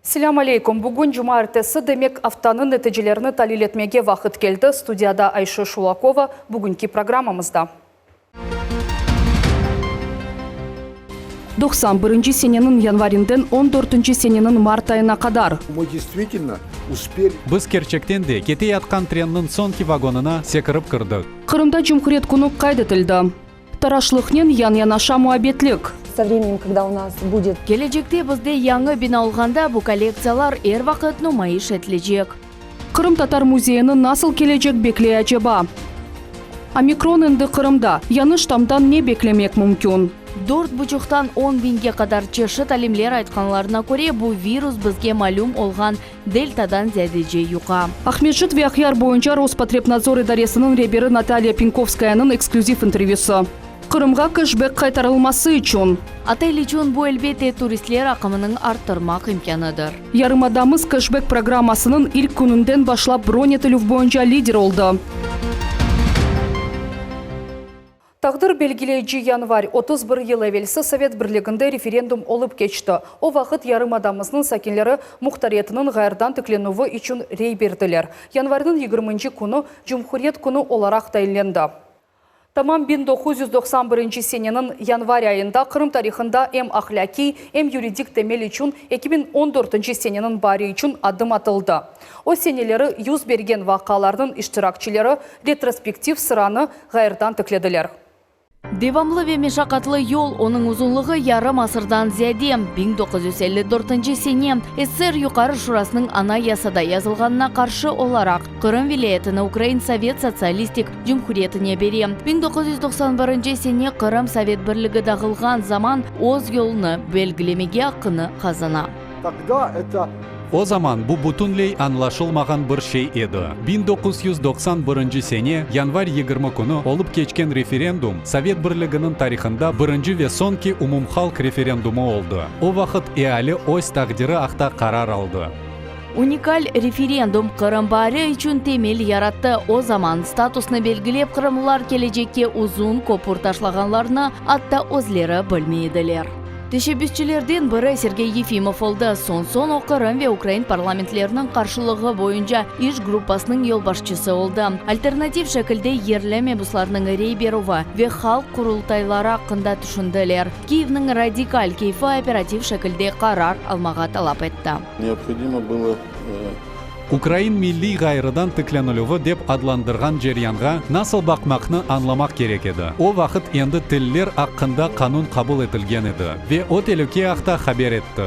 Selâm aleyküm! Bugün cumaertesi, demek, aftanıñ neticelerini talil etmege vaqıt keldi. Studiyada Ayşe Şulakova. Bugünki programmamızda. 91 seneniñ yanvarinden on dörtünci seneniñ mart ayına qadar. Мы действительно успели. Biz kerçekten de kete yatqan trenniñ soñki vagonına sekirip kirdik. Qırımda Cumhuriyet künü qayd etildi. Taraşlıqnen yan-yanaşa muabbetlik. Со временем, когда у нас будет. Kelecekte bizde yañı bina olğanda bu kollektsiyalar er vaqıt numayış etilecek. Qırımtatar müzeyini nasıl kelecek bekley aceba? Omikron endi Qırımda, yañı ştamdan ne beklemek mümkün? Dört buçuqtan on biñge qadar çeşit alimler aytqanlarına köre, bu virus bizge malüm olğan Deltadan ziyadece yuqa. Aqmescit ve Aqyar boyunca Rospotrebnadzor idaresiniñ reberi Natalya Penkovskayanıñ eksklüziv intervyüsı. Qırımğa keşbek qaytarılması içün. Otel içün bu, elbette, turistler aqımınıñ arttırmaq imkânıdır. Yarımadamız keşbek programmasınıñ ilk kününden başlap bron etilüv boyunca lider oldı. Taqdir belgileyici yanvar, 31 yıl evelsi Sovet Birliginde referendum olıp keçti. O vaqıt yarımadamıznıñ sakinleri muhtariyetiniñ ğayırdan tiklenüvi içün rey berdiler. Yanvarniñ yigirminci künü Cumhuriyet künü olaraq tayinlendi. Tamam 1991 seneniñ yanvar ayında Qırım tarihında em ahlâqiy, em yuridik temel içün 2014 seneniñ baari içün adım atıldı. O seneleri yüz bergen vaqialarnıñ iştirakçileri retrospektiv sıranı ğayırdan tiklediler. Devamlı ve meşaqatlı yol, onıñ uzunlığı yarım asırdan ziyade, 1954 sene, SSR Yuqarı Şurasınıñ Anayasada yazılğanına qarşı olaraq, Qırım vilâyetini Ukrain Sovet Sotsialistik Cumhuriyetine bere. 1991 sene Qırım Sovet Birligi dağılğan zaman öz yolunı belgilemege aqqını qazana. Togda eto O zaman bu bütünley añlaşılmağan bir şey edi. 1991 sene, yanvar 20 künü olıp keçken referendum, Sovet Birliginiñ tarihında birinci ve soñki umumhalq referendumı oldı. O vaqıt eali öz taqdiri aqta qarar aldı. Unikal referendum Qırım baari içün temel yarattı. O zaman statusnı belgilep, qırımlılar kelecekke uzun köpür taşlağanlarını atta özleri bilmey ediler. Teşebbüsçilerden biri Sergey Yefimov oldı, soñ-soñ o Qırım ve ukrain parlamentleriniñ qarşılığı boyunca iş gruppasınıñ yolbaşçısı oldı. Alternativ şekilde yerli mebuslarnıñ rey berüvi ve halq qurultayları aqqında tüşündiler. Kiyevniñ radikal keyfi operativ şekilde qarar almağa talap etti. Neobhodimo bylo Ukrain milliy ğayrıdan tiklenilüvi dep adlandırğan ceryanğa nasıl baqmaqnı añlamaq kerek edi. O vaqıt endi tiller aqqında qanun qabul etilgen edi ve o telüke aqta haber etti.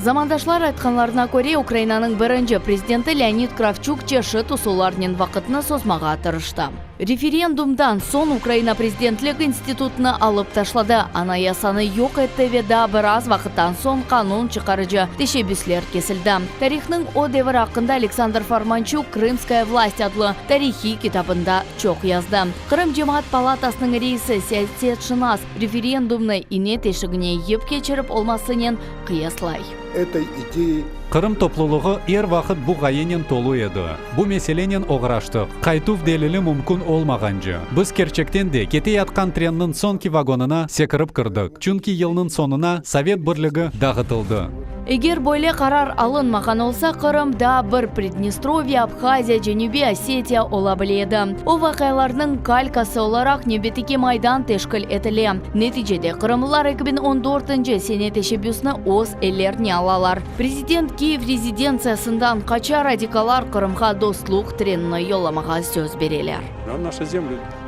Zamandaşlar aytqanlarına köre, Ukrainanıñ birinci prezidenti Leonid Kravçuk çeşit usullarnen vaqıtnı sozmağa tırıştı. Referendumdan soñ Ukraina prezidentlik institutını alıp taşladı, Anayasanı yoq etti ve daa bir az vaqıttan soñ qanun çıqarıcı teşebbüsler kesildi. Tarihnıñ o devir aqqında Aleksandr Formançuk Krımskaya vlast adlı tarihiy kitabında çoq yazdı. Qırım Cemaat palatasınıñ reisi, siyasetşınas, referendumnı ine teşigine yip keçirip olmasınen qıyaslay. Etoy idei. Qırım toplulığı er vaqıt bu ğayenen tolu edi. Bu meselenen oğraştıq. Qaytuv delili mümkün olmağance. Biz kerçekten de kete yatqan trenniñ soñki vagonına sekirip kirdik, çünki yılnıñ soñuna Sovet Birligi dağıtıldı. Eger böyle qarar alınmağan olsa, Qırım daa bir Pridnestrovye, Abhaziya, Cenübiy Osetiya ola bile edi. O vaqialarnıñ kalkası olaraq nevbetteki Maydan teşkil etile. Neticede, qırımlılar 2014 sene teşebbüsni öz ellerine alalar. Prezident Kiyev rezidentsiyasından qaça, radikallar Qırımğa dostluq trenini yollamağa söz bereler.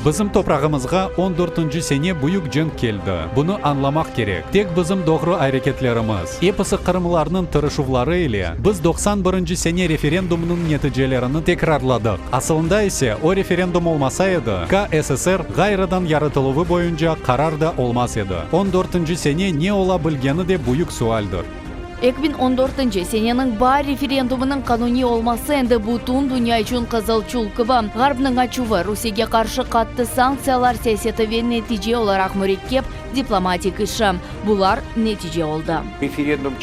Bizim toprağımızğa on dörtünci sene büyük cenk keldi. Bunı añlamaq kerek. Tek bizim doğru areketlerimiz, episi qırımlarnıñ tırışuvları ile biz 91 sene referendumnıñ neticelerini tekrarladıq. Asılında ise o referendum olmasa edi, KSSR ğayrıdan yaratıluvı boyunca qarar da olmaz edi. On dörtünci sene ne ola bilgeni de büyük sualdir. 2014 seneniñ baar referendumınıñ qanuniy olması endi bütün dünya içün qızıl çul kibi. Ğarpnıñ açuvı, Rusiyege qarşı qattı sanktsiyalar siyaseti ve netice olaraq mürekkep diplomatik işi, bular netice oldı. Referendum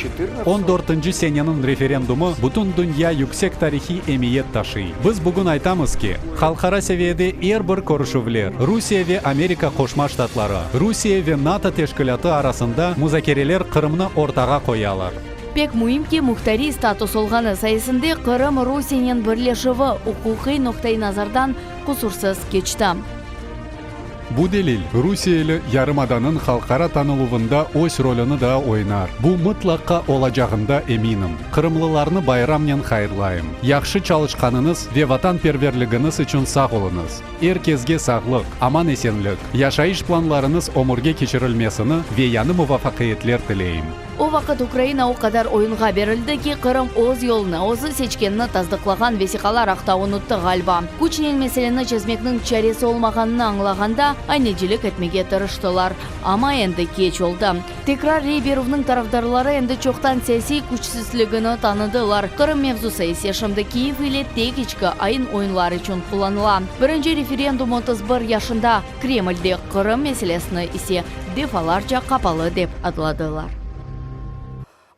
On dörtünci seneniñ referendumı bütün dünya yüksek tarihiy emiyet taşıy. Biz bugün aytamız ki, halqara seviyede er bir körüşüvler, Rusiye ve Amerika Qoşma Ştatları, Rusiye ve NATO teşkilâtı arasında muzakereler Qırımnı ortağa qoyalar. Pek müim ki, muhtariy status olğanı sayesinde Qırım Rusiyenen birleşüvi uquqiy noqta-i nazardan qusursız keçti. Bu delil, rusiyeli yarımadanıñ halqara tanıluvında öz rolüni daa oynar. Bu mıtlaqa olacağında eminim. Qırımlılarnı bayramnen hayırlayım. Yahşı çalışqanıñız ve vatanperverligiñiz içün sağ oluñız. Er kesge sağlıq, aman-esenlik, yaşayış planlarıñız ömürge keçirilmesini ve yañı muvafaqiyetler tileyim. O vaqıt Ukraina o qadar oyunğa berildi ki, Qırım öz yolunı özü seçkenini tasdıqlağan vesiqalar aqta unuttı, ğaliba. Küçnen meseleni çezmekniñ çaresi olmağanını añlağanda, aynecilik etmege tırıştılar. Amma endi keç oldı. Tekrar rey berüvniñ tarafdarları endi çoqtan siyasiy küçsizligini tanıdılar. Qırım mevzusı ise şimdi Kiyev ile tek içki ayın-oyunlar içün qullanıla. Birinci referendum 31 yaşında Kremlde Qırım meselesini ise defalarca qapalı dep adladılar.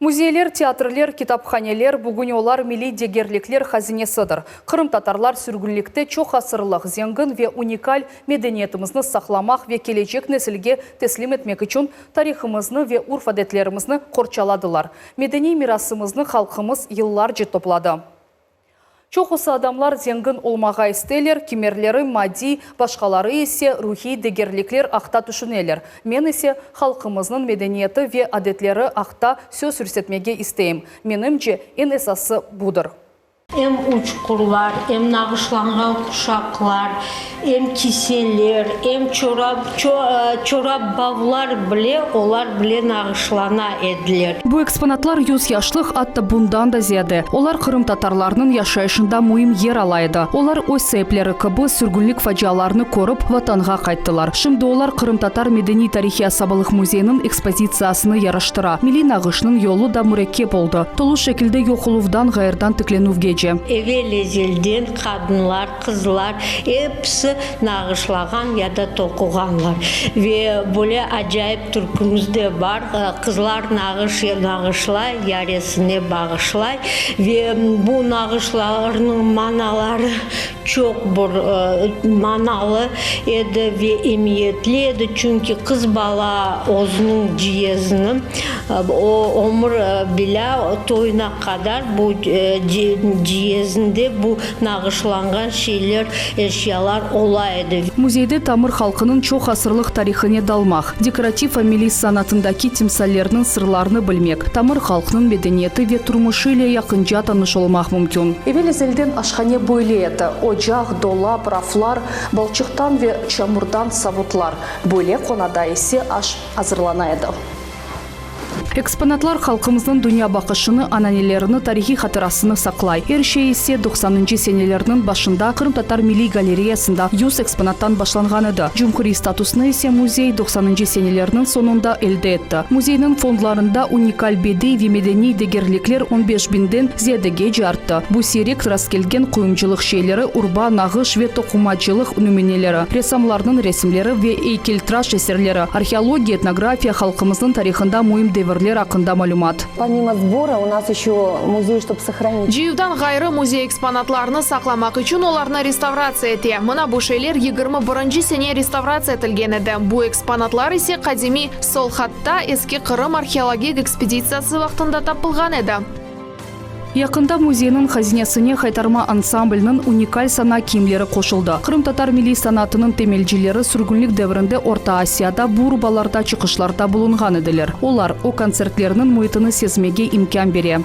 Müzeyler, teatrler, kitaphaneler, bugün olar milliy degerlikler hazinesidir. Qırımtatarlar sürgünlikte çoq asırlıq, zengin ve unikal medeniyetimizni saqlamaq ve kelecek nesilge teslim etmek içün tarihımıznı ve urf-adetlerimizni qorçaladılar. Medeniy mirasımıznı halqımız yıllarca topladı. Çoqusı adamlar zengin olmağa isteyler, kimerleri maddiy, başqaları ise ruhiy degerlikler aqta tüşüneler. Men ise halqımıznıñ medeniyeti ve adetleri aqta söz yürsetmege isteyim. Menimce, eñ esası budır. Em uçqurlar, em nağışlanğan quşaqlar, em kiseler, em çorap, çorap bavlar bile, olar bile nağışlana ediler. Bu eksponatlar yüz yaşlıq, atta bundan da ziyade. Olar qırımtatarlarnıñ yaşayışında müim yer ala edi. Olar öz saipleri kibi sürgünlik facialarını körip, Vatanğa qayttılar. Şimdi olar Qırımtatar medeniy-tarihiy asabalıq müzeyiniñ ekspozitsiyasını yaraştıra. Milliy nağışnıñ yolu da mürekkep oldı, tolu şekilde yoq oluvdan ğayırdan tiklenüvgece. Evel-ezelden qadınlar, qızlar episi nağışlağan ya da toquğanlar. Ve böyle acayip türkümiz de bar, Qızlar nağış nağışlay, yaresine bağışlay. Ve bu nağışlarnıñ manaları çoq bir manalı edi ve emiyetli edi, çünki qız bala özüniñ ciyezini o ömür bilâ toyuna qadar bu ciyezinde bu nağışlanğan şeyler, eşyalar ola edi. Müzeyde tamır halqınıñ çoq asırlıq tarihine dalmaq, Dekorativ-ameliy sanatındaki timsallerniñ sırlarını bilmek, tamır halqnıñ medeniyeti ve turmuşı ile yaqınca tanış olmaq mümkün. Evel-ezelden aşhane böyle edi, ocaq, dolap, raflar, balçıqtan ve çamurdan savutlar. Böyle qonada ise aş azırlana edi. Eksponatlar halqımıznıñ dünyabaqışını, ananelerini, tarihiy hatırasını saqlay. Er şey ise doqsanıncı senelerniñ başında Qırımtatar milliy galereyasında yüz eksponattan başlanğan edi. Cumhuriy statusnı ise müzey doqsanıncı senelerniñ soñunda elde etti. Müzeyniñ fondlarında unikal bediy ve medeniy degerlikler on beş biñden ziyadegece arttı. Bu siyrek rastkelgen quyumcılıq şeyleri, urba, nağış ve toqumacılıq nümüneleri, ressamlarnıñ resimleri ve eykeltıraş eserleri, arheologiya, etnografiya, halqımıznıñ tarihında müim devirler aqqında malümat. Pomimo sbora u nas еще muzey, чтоб sохранить. Cıyuvdan ğayrı, müzey eksponatlarnı saqlamaq içün olarnı restavratsiya ete. Mına bu şeyler 21-nci sene restavratsiya etilgen edi, bu eksponatlar ise qadimiy Solhatta Eski Qırım arheologik ekspeditsiyası vaqtında tapılğan edi. Yaqında müzeyniñ hazinesine Haytarma ansambliniñ unikal sana kiyimleri qoşuldı. Qırımtatar milliy sanatınıñ temelcileri sürgünlik devrinde Orta Asiyada bu urbalarda çıqışlarda bulunğan ediler. Olar, o kontsertlerniñ müitini sezmege imkân bere.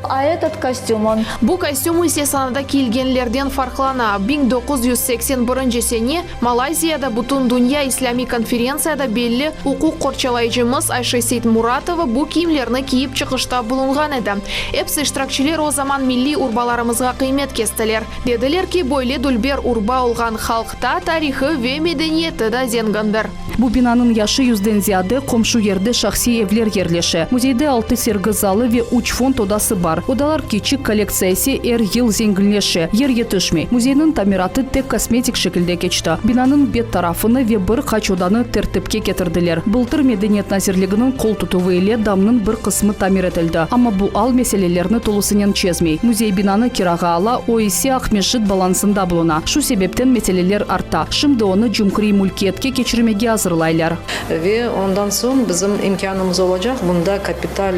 A etot kostüm, on. Bu kostüm ise sanada kiyilgenlerden farqlana. 1981 sene Malayziyada Bütündünya islâmiy konferentsiyada belli uquq qorçalayıcımız Ayşe Seytmuratova bu kiyimlerni kiyip çıqışta bulunğan edi. Epsi iştirakçiler o zaman milliy urbalarımızğa qıymet kestiler. Dediler ki, böyle dülber urba olğan halqta tarihı ve medeniyeti da zengindir. Bu binanıñ yaşı yüzden ziyade, qomşu yerde şahsiy evler yerleşe. Müzeyde altı sergi zalı ve üç fond odası bar. bar. Odalar kiçik, kollektsiya ise er yıl zenginleşe. Yer yetişmey. Müzeyniñ tamiratı tek kosmetik şekilde keçti. Binanıñ bet tarafını ve bir qaç odanı tertipke ketirdiler. Bıltır Medeniyet nazirliginiñ qol tutuvı ile damnıñ bir qısmı tamir etildi. Amma bu al meselelerni tolusınen çezmey. Müzey binanı kirağa ala, o ise Aqmescit balansında buluna. Şu sebepten meseleler arta. Şimdi onı cumhuriy mülkiyetke keçirmege azırlaylar. Ve ondan soñ bizim imkânımız olacaq bunda kapital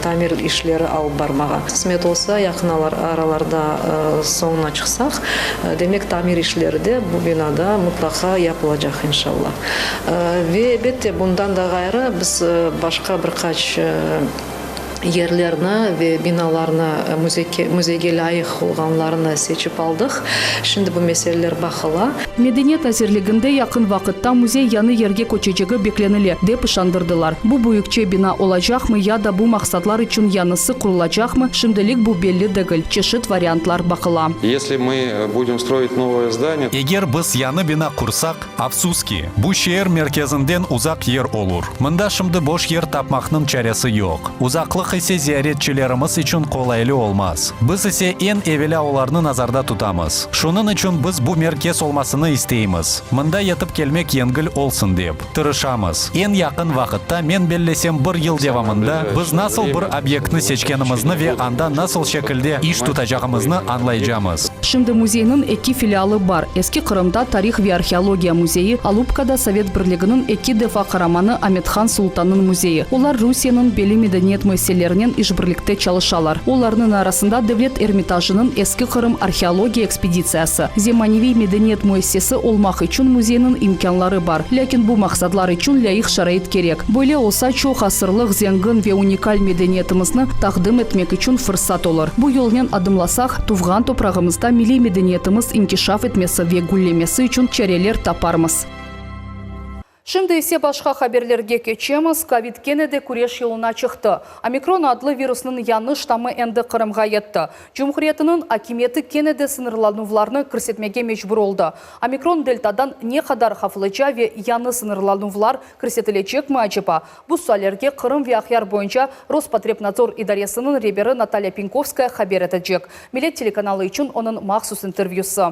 tamir işleri alıp barmağa. Qısmet olsa, yaqın aralarda soñuna çıqsaq, demek tamir işleri de bu binada mıtlaqa yapılacaq, inşallah. Ve, elbette, bundan da ğayrı biz başqa bir qaç yerlerni ve binalarnı müzeyge lâyıq olğanlarını seçip aldıq. Şimdi bu meseleler baqıla. Medeniyet nazirliginde yaqın vaqıtta müzey yañı yerge köçecegi beklenile, dep işandırdılar. Bu büyükçe bina olacaqmı ya da bu maqsatlar içün yañısı qurulacaqmı, şimdilik bu belli degil, çeşit variantlar baqıla. Esli mı budem stroit novoye zdaniye. Eger biz yañı bina qursaq, Afsus ki, bu şeer merkezinden uzaq yer olur. Mında şimdi boş yer tapmaqnıñ çaresi yoq. Uzaqlıq ise ziyaretçilerimiz içün qolaylı olmaz. Biz ise eñ evelâ olarnı nazarda tutamız. Şunıñ içün biz bu merkez olmasını isteymiz. Mında yetip kelmek yengil olsun dep, tırışamız. Eñ yaqın vaqıtta, men bellesem bir yıl devamında, biz nasıl bir obyektni seçkenimizni ve anda nasıl şekilde iş tutacağımıznı añlaycamız. Şimdi müzeyniñ eki filialı bar, Eski Qırımda Tarih ve arheologiya müzeyi, Alupkada Sovet Birliginiñ eki defa qaramanı Amet-Han Sultannıñ müzeyi. Olar Rusiyeniñ belli medeniyet müessiselerinen işbirlikte çalışalar. Olarnıñ arasında Devlet Ermitajınıñ Eski Qırım arheologiya ekspeditsiyası. Zemaneviy medeniyet müessisesi olmaq içün müzeyniñ imkânları bar, lâkin bu maqsadlar içün lâyıq şarait kerek. Böyle olsa, çoq asırlıq zengin ve unikal medeniyetimizni taqdim etmek içün fırsat olur. Bu yolnen adımlasaq, tuvğan toprağımızda milliy medeniyetimiz inkişaf etmesi ve güllemesi içün çareler taparmız. Şimdi ise başqa haberlerge keçemiz. Kovid kene de küreş yoluna çıqtı. Omikron adlı virusnıñ yañı ştamı endi Qırımğa yetti. Cumhuriyetiniñ akimiyeti kene de sıñırlanuvlarnı kirsetmege mecbur oldı. Omikron Deltadan ne qadar havflıca ve yañı sıñırlanuvlar kirsetilecekmi aceba? Bu suallerge Qırım ve Aqyar boyunca Rospotrebnadzor idaresiniñ reberi Natalya Penkovskaya haber etecek. Millet telekanalı içün onıñ mahsus intervyüsı.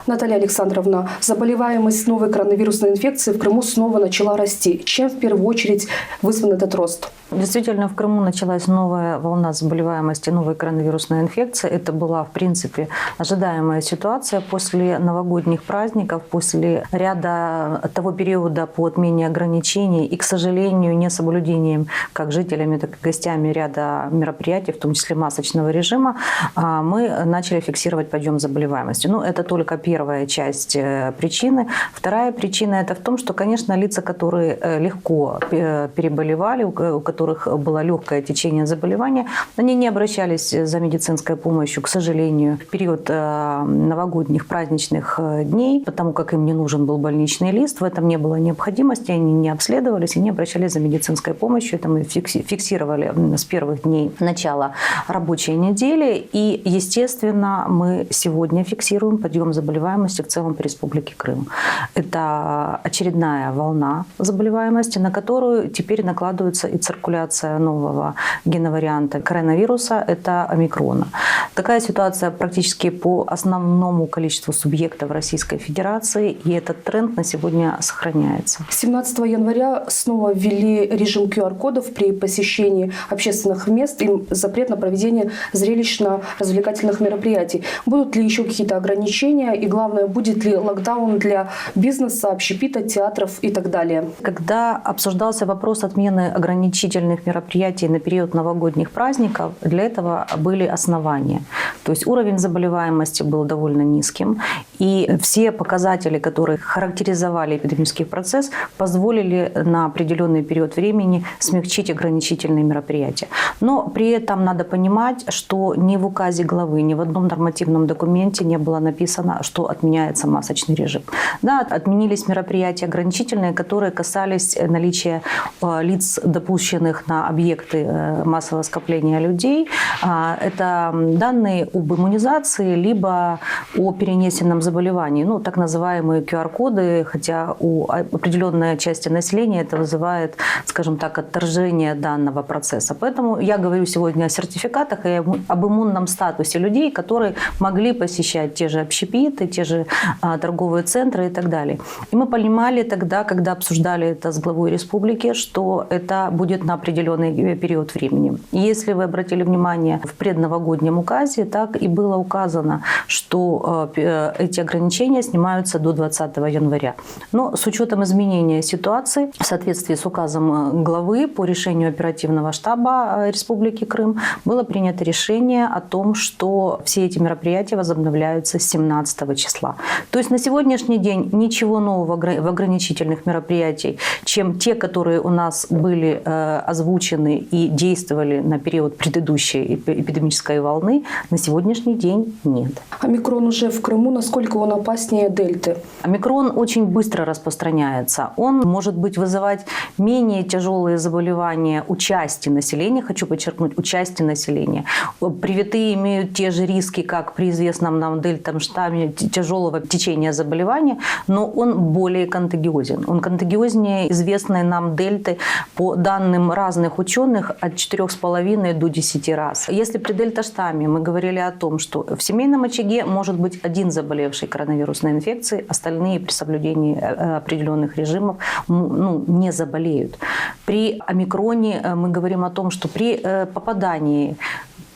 Natalya Aleksandrovna, заболеваемость новой коронавирусной инфекцией в Крыму снова начала расти. Чем в первую очередь вызван этот рост? Действительно, в Крыму началась новая волна заболеваемости новой коронавирусной инфекции. Это была, в принципе, ожидаемая ситуация после новогодних праздников, после ряда того периода по отмене ограничений и, к сожалению, несоблюдением как жителями, так и гостями ряда мероприятий, в том числе масочного режима, а, мы начали фиксировать подъем заболеваемости. Ну, это только первая часть э, причины. Вторая причина – это в том, что, конечно, лица, которые э, легко э, переболевали, у которых было легкое течение заболевания, они не обращались за медицинской помощью, к сожалению, в период новогодних праздничных дней, потому как им не нужен был больничный лист, в этом не было необходимости, они не обследовались и не обращались за медицинской помощью. Это мы фиксировали с первых дней начала рабочей недели. И, естественно, мы сегодня фиксируем подъем заболеваемости в целом по Республике Крым. Это очередная волна заболеваемости, на которую теперь накладывается и циркуляция нового геноварианта коронавируса, это омикрона. Такая ситуация практически по основному количеству субъектов Российской Федерации, и этот тренд на сегодня сохраняется. 17 января снова ввели режим QR-кодов при посещении общественных мест и запрет на проведение зрелищно-развлекательных мероприятий. Будут ли еще какие-то ограничения и, главное, будет ли локдаун для бизнеса, общепита, театров и так далее? Когда обсуждался вопрос отмены ограничительных мероприятий на период новогодних праздников, для этого были основания. То есть уровень заболеваемости был довольно низким, и все показатели, которые характеризовали эпидемический процесс, позволили на определенный период времени смягчить ограничительные мероприятия. Но при этом надо понимать, что ни в указе главы, ни в одном нормативном документе не было написано, что. что отменяется масочный режим. Да, отменились мероприятия ограничительные, которые касались наличия э, лиц, допущенных на объекты э, массового скопления людей. А, это данные об иммунизации, либо о перенесенном заболевании, ну, так называемые QR-коды, хотя у определенной части населения это вызывает, скажем так, отторжение данного процесса. Поэтому я говорю сегодня о сертификатах и об иммунном статусе людей, которые могли посещать те же общепиты, те же а, торговые центры и так далее. И мы понимали тогда, когда обсуждали это с главой республики, что это будет на определенный период времени. Если вы обратили внимание, в предновогоднем указе так и было указано, что э, э, эти ограничения снимаются до 20 января. Но с учетом изменения ситуации, в соответствии с указом э, главы по решению оперативного штаба Республики Крым, было принято решение о том, что все эти мероприятия возобновляются с 17 числа. То есть на сегодняшний день ничего нового в ограничительных мероприятий, чем те, которые у нас были озвучены и действовали на период предыдущей эпидемической волны, на сегодняшний день нет. Омикрон уже в Крыму. Насколько он опаснее дельты? Омикрон очень быстро распространяется. Он может быть вызывать менее тяжелые заболевания у части населения, хочу подчеркнуть, у части населения. Привитые имеют те же риски, как при известном нам дельта штамме тяжелого течения заболевания, но он более контагиозен. Он контагиознее известной нам дельты по данным разных ученых от 4,5 до 10 раз. Если при дельта-штамме мы говорили о том, что в семейном очаге может быть один заболевший коронавирусной инфекцией, остальные при соблюдении э, определенных режимов ну, не заболеют. При омикроне э, мы говорим о том, что при э, попадании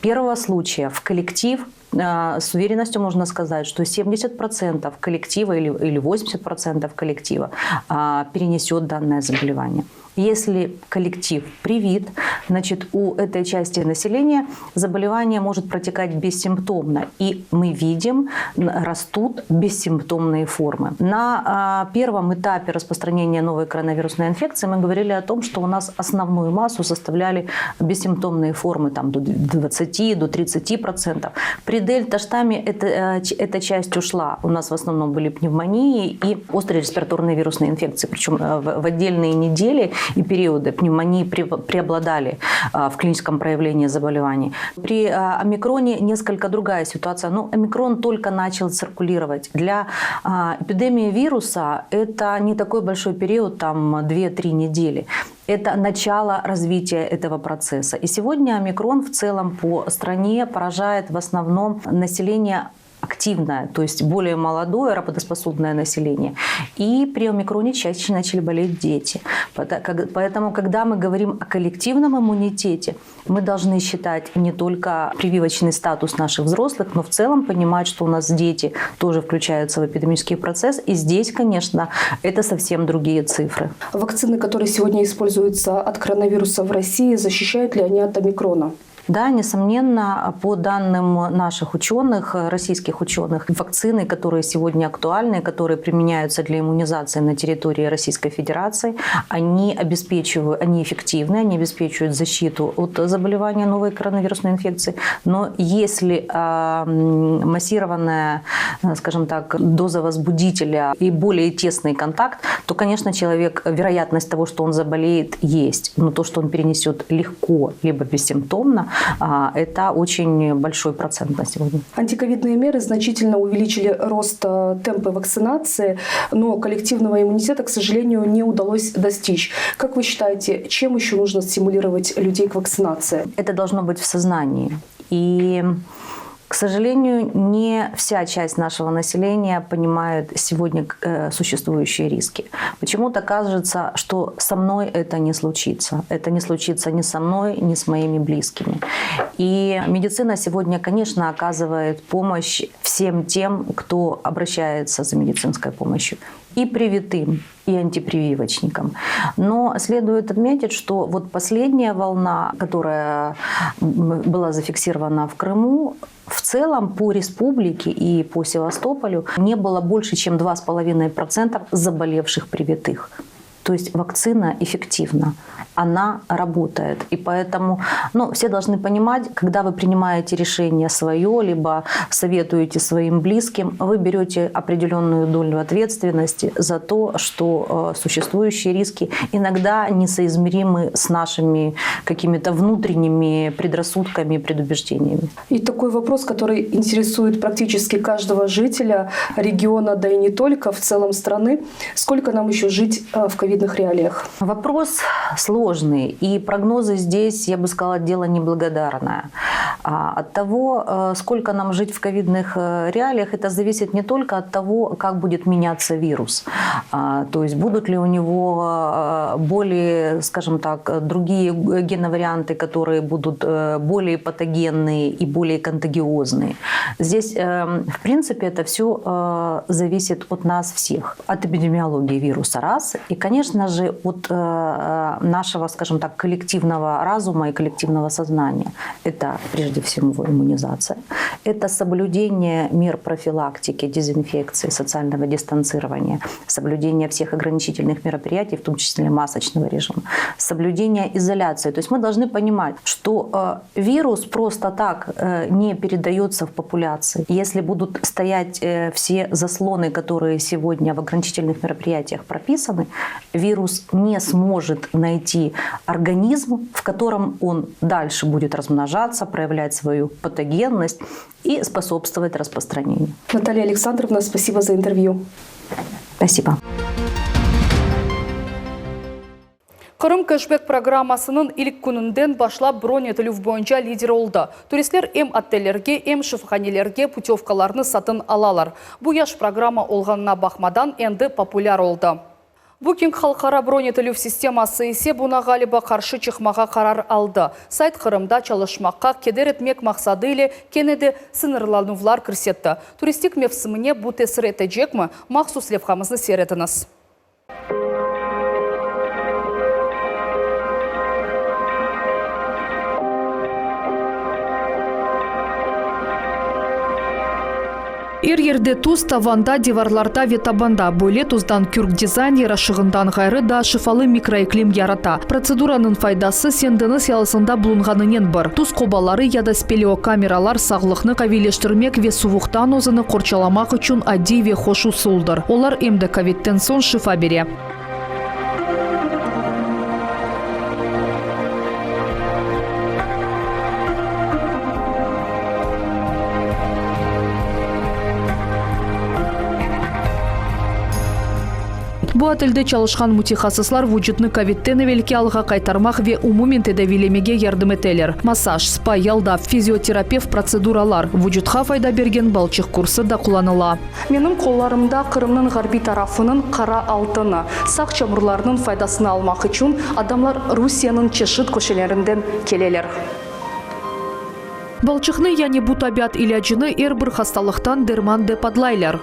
первого случая в коллектив с уверенностью можно сказать, что 70% коллектива или, или 80% коллектива а, перенесет данное заболевание. Если коллектив привит, значит, у этой части населения заболевание может протекать бессимптомно. И мы видим, растут бессимптомные формы. На а, первом этапе распространения новой коронавирусной инфекции мы говорили о том, что у нас основную массу составляли бессимптомные формы там, до 20, до 30%. При дельта-штамме эта, э, эта часть ушла. У нас в основном были пневмонии и острые респираторные вирусные инфекции. Причем э, в отдельные недели и периоды пневмонии преобладали а, в клиническом проявлении заболеваний. При а, омикроне несколько другая ситуация. Но омикрон только начал циркулировать. Для а, эпидемии вируса это не такой большой период, там 2-3 недели. Это начало развития этого процесса. И сегодня омикрон в целом по стране поражает в основном население активное, то есть более молодое, работоспособное население. И при омикроне чаще начали болеть дети. Поэтому, когда мы говорим о коллективном иммунитете, мы должны считать не только прививочный статус наших взрослых, но в целом понимать, что у нас дети тоже включаются в эпидемический процесс. И здесь, конечно, это совсем другие цифры. Вакцины, которые сегодня используются от коронавируса в России, защищают ли они от омикрона? Да, несомненно, по данным наших ученых, российских ученых, вакцины, которые сегодня актуальны, которые применяются для иммунизации на территории Российской Федерации, они обеспечивают, они эффективны, они обеспечивают защиту от заболевания новой коронавирусной инфекции. Но если э, массированная, скажем так, доза возбудителя и более тесный контакт, то, конечно, человек, вероятность того, что он заболеет, есть. Но то, что он перенесет легко, либо бессимптомно, это очень большой процент на сегодня. Антиковидные меры значительно увеличили рост э, темпы вакцинации, но коллективного иммунитета, к сожалению, не удалось достичь. Как вы считаете, чем еще нужно стимулировать людей к вакцинации? Это должно быть в сознании. И к сожалению, не вся часть нашего населения понимает сегодня э, существующие риски. Почему-то кажется, что со мной это не случится. Это не случится ни со мной, ни с моими близкими. И медицина сегодня, конечно, оказывает помощь всем тем, кто обращается за медицинской помощью. И привитым, и антипрививочникам. Но следует отметить, что вот последняя волна, которая была зафиксирована в Крыму, в целом по республике и по Севастополю не было больше, чем 2,5% заболевших привитых. То есть вакцина эффективна, она работает. И поэтому ну, все должны понимать, когда вы принимаете решение свое, либо советуете своим близким, вы берете определенную долю ответственности за то, что э, существующие риски иногда несоизмеримы с нашими какими-то внутренними предрассудками и предубеждениями. И такой вопрос, который интересует практически каждого жителя региона, да и не только, в целом страны. Сколько нам еще жить э, в ковидных реалиях? Вопрос сложный. И прогнозы здесь, я бы сказала, дело неблагодарное. А, от того, э, сколько нам жить в ковидных э, реалиях, это зависит не только от того, как будет меняться вирус. А, то есть будут ли у него э, более, скажем так, другие геноварианты, которые будут более патогенные и более контагиозные. Здесь, в принципе, это все зависит от нас всех. От эпидемиологии вируса раз. И, конечно же, от нашего, скажем так, коллективного разума и коллективного сознания. Это прежде всего иммунизация. Это соблюдение мер профилактики, дезинфекции, социального дистанцирования, соблюдение всех ограничительных мероприятий, в том числе масочного режима, соблюдение изоляции. То есть мы должны понимать, что э, вирус просто так э, не передается в популяции. Если будут стоять э, все заслоны, которые сегодня в ограничительных мероприятиях прописаны, вирус не сможет найти организм, в котором он дальше будет размножаться, проявлять свою патогенность и способствовать распространению. Наталья Александровна, спасибо за интервью. Спасибо. Qırım keşbek programmasınıñ ilk kününden başlap bron etilüv boyunca lider oldı. Turistler em otellerge, em şifahanelerge putevkalarnı satın alalar. Bu yaş programma olğanına baqmadan endi populâr oldı. Booking halqara bron etilüv sisteması ise buña ğaliba qarşı çıqmağa qarar aldı. Sayt Qırımda çalışmaqqa keder etmek maqsadı ile kene de sıñırlanuvlar kirsetti. Turistik mevsimine bu tesir etecekmi? Mahsus levhamıznı seyir etiñiz. Er yerde tuz, tavanda, divarlarda ve tabanda. Böyle tuzdan kürk dizayn yaraşığından ğayrı daa şifalı mikroiklim yarata. Protseduranıñ faydası sen deñiz yalısında bulunğanınen bir. Tuz qobaları ya da speleokameralar sağlıqnı qaviyleştirmek ve suvuqtan özüni qorçalamaq içün adiy ve hoş usuldır. Olar em de kovidten soñ şifa bere. Bu otelde çalışqan mütehassıslar vucutnı kovidten evelki alğa qaytarmaq ve umumen tedaviylemege yardım eteler. Massaj, spa, yaldav, fizioterapevt protseduralar, vucutqa fayda bergen balçıq kursı da qullanıla. Menim qollarımda Qırımnıñ ğarbiy tarafınıñ qara altını. Saq çamurlarınıñ faydasını almaq içün adamlar Rusiyeniñ çeşit köşelerinden keleler. Balçıqnı, yani bu tabiat ilâcını er bir hastalıqtan derman dep adlaylar.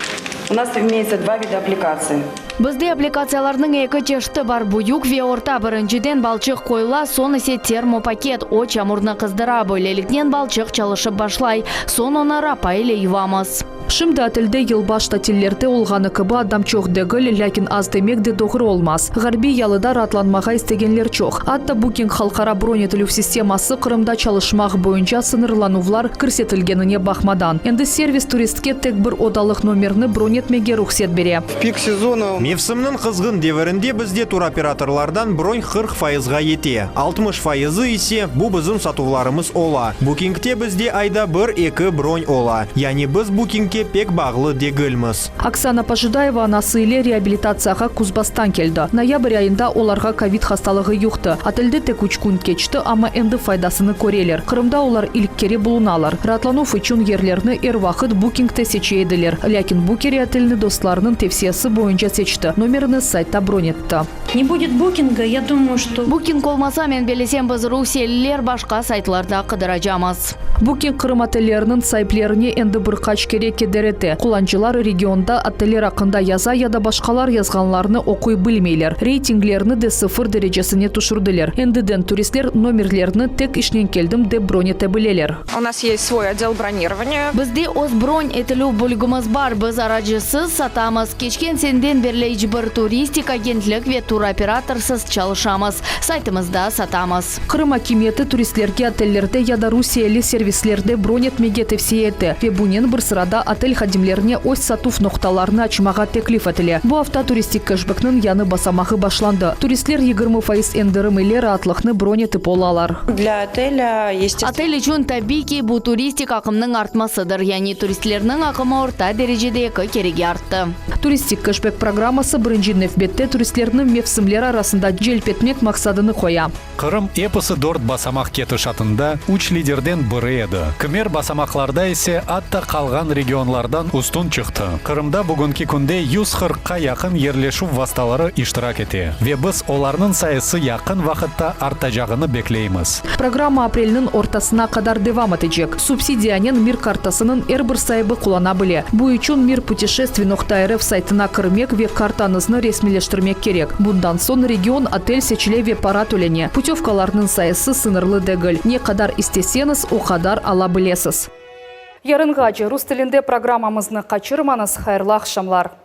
U nas imeyutsa dva vida applikatsiy. Bizde applikatsiyalarnıñ eki çeşiti bar, büyük ve orta. Birinciden balçıq qoyula, soñ ise termopaket, o çamurnı qızdıra, böyleliknen balçıq çalışıp başlay. Soñ onı rapa ile yuvamız. Şimdi otelde yılbaş tatillerde olğanı kibi adam çoq degil, lâkin az demek de doğru olmaz. Ğarbiy yalıda raatlanmağa istegenler çoq. Atta Booking halqara bron etilüv sisteması Qırımda çalışmaq boyunca sıñırlanuvlar kirsetilgenine baqmadan, endi servis turistke tek bir odalıq nomerni bron etmege ruhset bere. V pik sezona. Mevsimniñ qızğın devirinde bizde turoperatorlardan bron 40 fayızğa yete, 60 fayızı ise, bu bizim satuvlarımız ola. Bookingte bizde ayda bir-eki bron ola. Yani biz Bookingke pek bağlı degilmiz. Oksana Pojidayeva anası ile reabilitatsiyağa Kuzbasstan keldi. Noyabr ayında olarğa kovid hastalığı yuqtı. Otelde tek üç kün keçti, amma endi faydasını köreler. Qırımda olar ilk kere bulunalar. Raatlanuv içün yerlerni er vaqıt Bookingte seçe ediler. Lâkin bu kere otelni dostlarınıñ tevsiyesi boyunca seçti, nomerini saytta bron etti. Ne budet bukinga, ya dumayu, çto. Buking olmasa, men bellesem, biz, rusiyeliler, başqa saytlarda qıdıracamız. Booking Qırım otelleriniñ saiplerine endi bir qaç kere. keder ete. Qullancılar regionda oteller aqqında yaza ya da başqalar yazğanlarını oquy bilmeyler. Reytinglerni de sıfır derecesine tüşürdiler. Endiden turistler nomerlerni tek işnen keldim dep bron ete bileler. U nas est svoy otdel bronирования. Bizde öz bron etilüv bölügimiz bar, biz aracısız satamız. Keçken seneden berli iç bir turistik agentlik ve turoperatorsız çalışamız, saytımızda satamız. Qırım akimiyeti turistlerge otellerde ya da rusiyeli servislerde bron etmege tevsiye ete ve bunen bir sırada otel hadimlerine öz satuv noqtalarını açmağa teklif etile. Bu afta turistik keşbekniñ yañı basamağı başlandı. Turistler 20% endirim ile raatlıqnı bron etip olalar. Для отеля, естественно. Otel içün, tabiy ki, bu turistik aqımnıñ artmasıdır, yani turistlerniñ aqımı orta derecede eki kerege arttı. Turistik keşbek programması birinci nevbette turistlerni mevsimler arasında celp etmek maqsadını qoya. Qırım episi dört basamaq ketişatında üç liderden biri edi, kimer basamaqlarda ise atta qalğan regionlardan üstün çıqtı. Qırımda bugünki künde 140-qa yaqın yerleşüv vastaları iştirak ete ve biz olarnıñ sayısı yaqın vaqıtta artacağını bekleymiz. Programma aprelniñ ortasına qadar devam etecek. Subsidiyanen Mir kartasınıñ er bir saibi qullana bile. Bu içün Mir putешествий noqta rf saytına kirmek ve kartañıznı resmiyleştirmek kerek. Bundan soñ region, otel seçile ve para tölene. Putövkalarnıñ sayısı sıñırlı degil, ne qadar isteseñiz, o qadar ala bilesiz. Yarınğace rus tilinde programmamıznı qaçırmañız, hayırlı aqşamlar!